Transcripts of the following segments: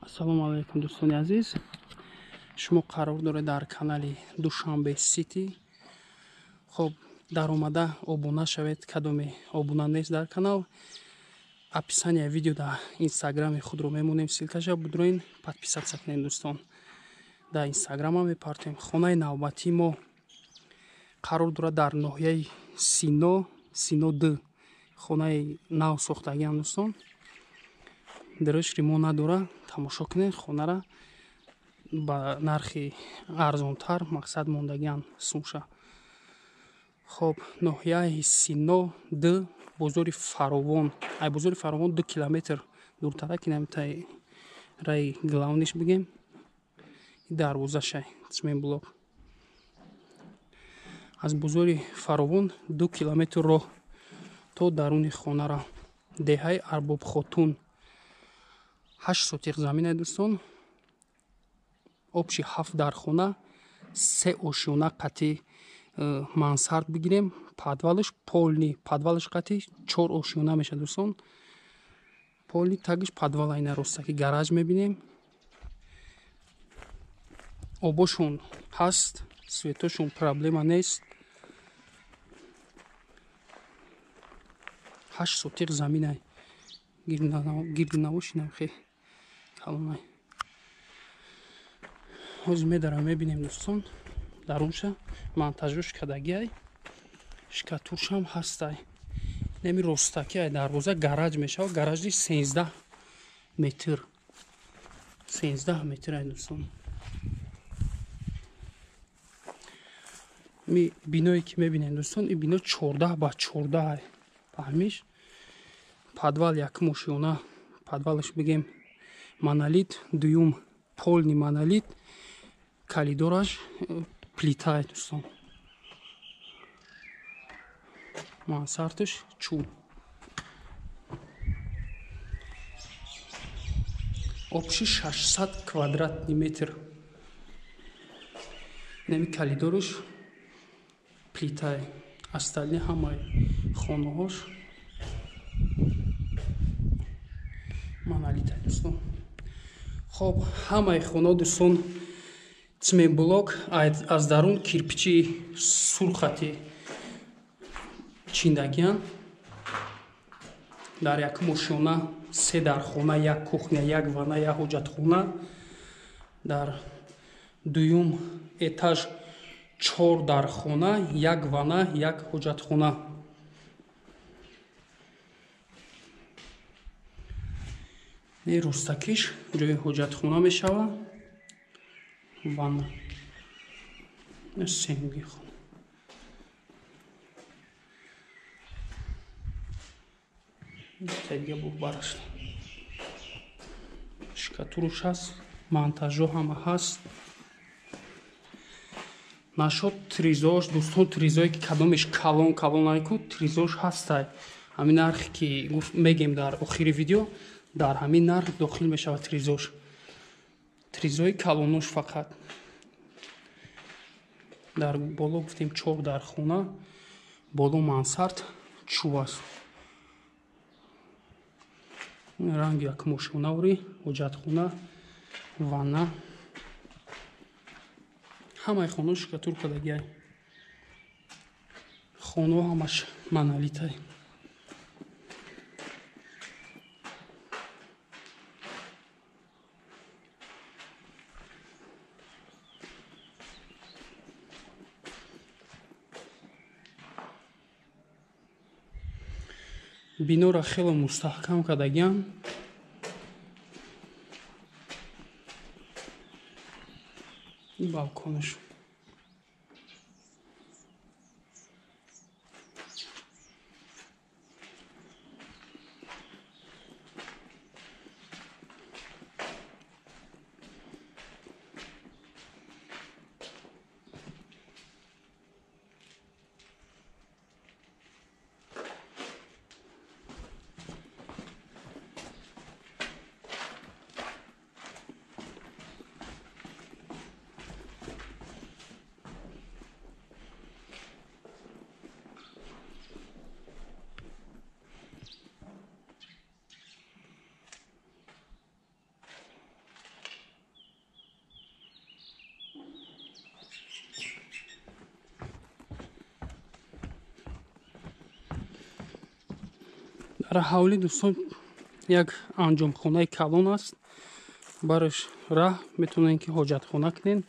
Ассалому алайкум дӯстони азиз. Шумо қарор доред дар канали Душанбе Сити. Хоб, даромада обуна шавед, кадоме обуна нест дар канал. Описание видео дар инстаграми худро мемонем, ссылкаша будроин, подписаться кунед дӯстон. Дар инстаграма мепартем. Хонаи навбатии мо қарор дорад дар ноҳияи Сино, Сино 2. Хонаи нав сохтагиам дӯстон. Дараш ремонт надора, тамошо кунед хонара ба нархи арзонтар, мақсад мондагиан сумша. Хоб, ноҳияи Сино 2, бозори Фаровон. Ай бозори Фаровон 2 километр дуртара, ки намтай рай главниш бигем. Дарвозашай, цементблок. Аз бозори Фаровон 2 километр роҳ то даруни хонара. Деҳаи Арбобхотун. 8 сотиқ замина дӯстон. Обши 7 дархона, 3 ошёна қати мансард бигирем. Подвалш полни, подвалш қати 4 ошёна меша дӯстон. Полни тагиш подвал айна ростаки гараж мебинем. Обошон ҳаст, светошон проблема нест. 8 сотиқ замина гирди навошинам хе калонай. Ҳозир медарам мебинем дӯстон. Дарунша монтажош кардагиай, шкатуршам ҳастай. Неми ростаки ай дарвоза гараж мешавад. Гаражи 13 метр. 13 метр ай дӯстон. Ми биное ки мебинем дӯстон, ин бино 14 ба 14 ай. Фаҳмиш? Подвал якум ошёна, подвалаш бигем монолит, дуюм полни монолит, калидораш плита дӯстон. Мансарташ чӯб. Обши 600 квадратный метр. Неми калидораш плита, остальные ҳамаи хонаҳош монолит дӯстон. Хоб, ҳамаи хона дӯстон цементблок, аз дарун кирпичи сурхати чиндагиян. Дар якум ошёна 3 дархона, 1 кухня, 1 ванна, 1 ҳоҷатхона. Дар дуюм этаж 4 дархона, 1 ванна, 1 ҳоҷатхона. Не ростакиш ҷои ҳоҷатхона мешавад. Ванна. Сенги хона. Теге бу бараш. Шкатуруш ҳаст, монтажо ҳама ҳаст. Нашод тризош, дӯстон, тризое ки кадомеш калон калон айку, тризош ҳастай. Ҳамин нархе ки мегем дар охири видео, дар ҳамин нарх дохил мешавад тризош. Тризои калонош фақат. Дар боло гуфтем 4 дархона, боло мансард чӯб аст. Ранги якум ошёнаври, ҳоҷатхона, ванна. Ҳамаи хонаҳо шкатур кардагиай. Хонаҳо ҳамаш монолитай. Бинора хеле мустаҳкам кардагиам. Балконаш. Дар ҳавлӣ дӯстон як анҷомхонаи калон аст. Бараш раҳ метавонед ки ҳоҷатхона кунед.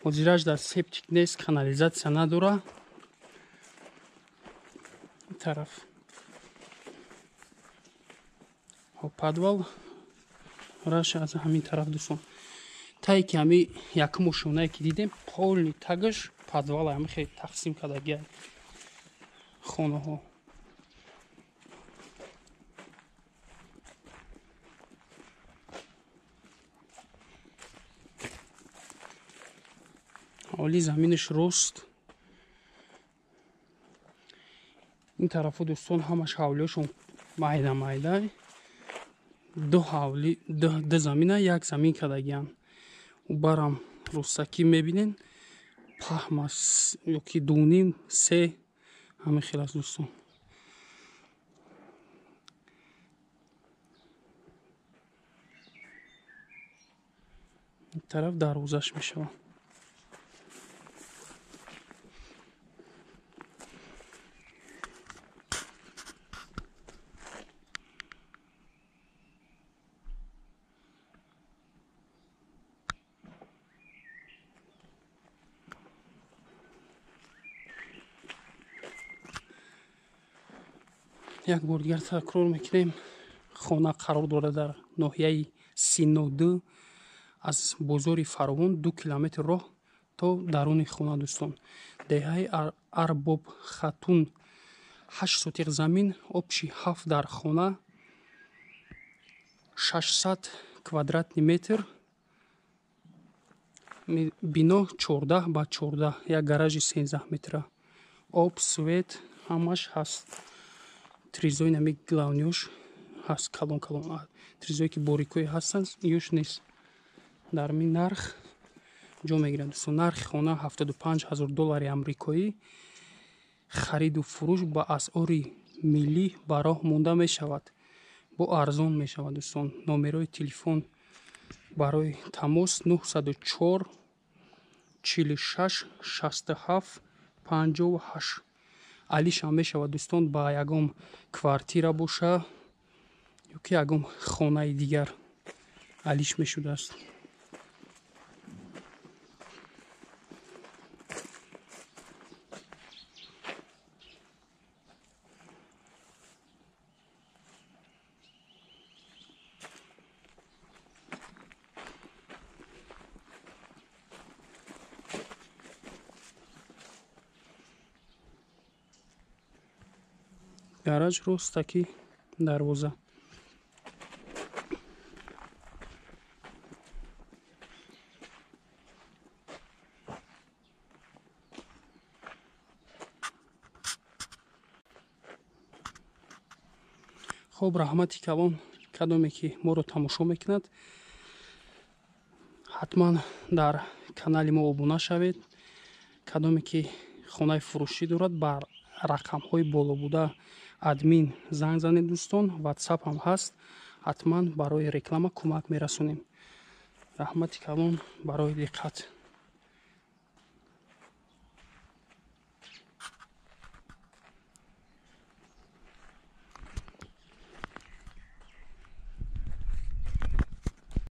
Ҳозираш дар септик нест, канализатсия надора. Ин тараф подвал раш аз ҳамин тараф дӯстон. Тае ки ҳами якум ошёнае ки дидем, полни тагаш подвал ҳами хеле тақсим кардагия хонаҳо. Ҳоли заминаш рост. Ин тарафо дӯстон ҳамаш ҳавлиҳошон майда майда. Ду ҳавли, ду замина як замин кардагиянд. Барам ростакӣ мебинен, паҳм аст ёки 2.5 3 ҳамин хел аст дӯстон. Ин тараф дарвозаш мешавад. Як бор дигар такрор мекунем, хона қарор дорад дар ноҳияи Сино-2, аз бозори Фаровон 2 километр роҳ то даруни хона дӯстон. Деҳаи Арбобхатун, 8 сотиқ замин, обши 7 дар хона, 600 квадратни метр, бино 14 ба 14, як гаражи 13 метра, об, свет ҳамаш ҳаст. Тризои нами главниёш ҳаст, калон калон тризое ки борикое ҳастанд, ёш нест. Дар ми нарх ҷо мегирад дӯстон. Нархи хона 75 000 доллари амрикоӣ. Хариду фурӯш ба асъори миллӣ ба роҳ монда мешавад, бо арзон мешавад дӯстон. Номерои телефон барои тамос 904 46 67 58. Алишам мешавад дӯстон, ба ягон квартира боша ё ки ягон хонаи дигар алиш мешудааст. Гараж ростаки дарвоза. Хоб, раҳмати калон кадоме ки моро тамошо мекунад, ҳатман дар канали мо обуна шавед. Кадоме ки хонаи фурӯшӣ дорад, бар рақамҳои боло буда админ занг занед дӯстон. Ватсап ҳам ҳаст, ҳатман барои реклама кӯмак мерасонем. Раҳмати калон барои диққат.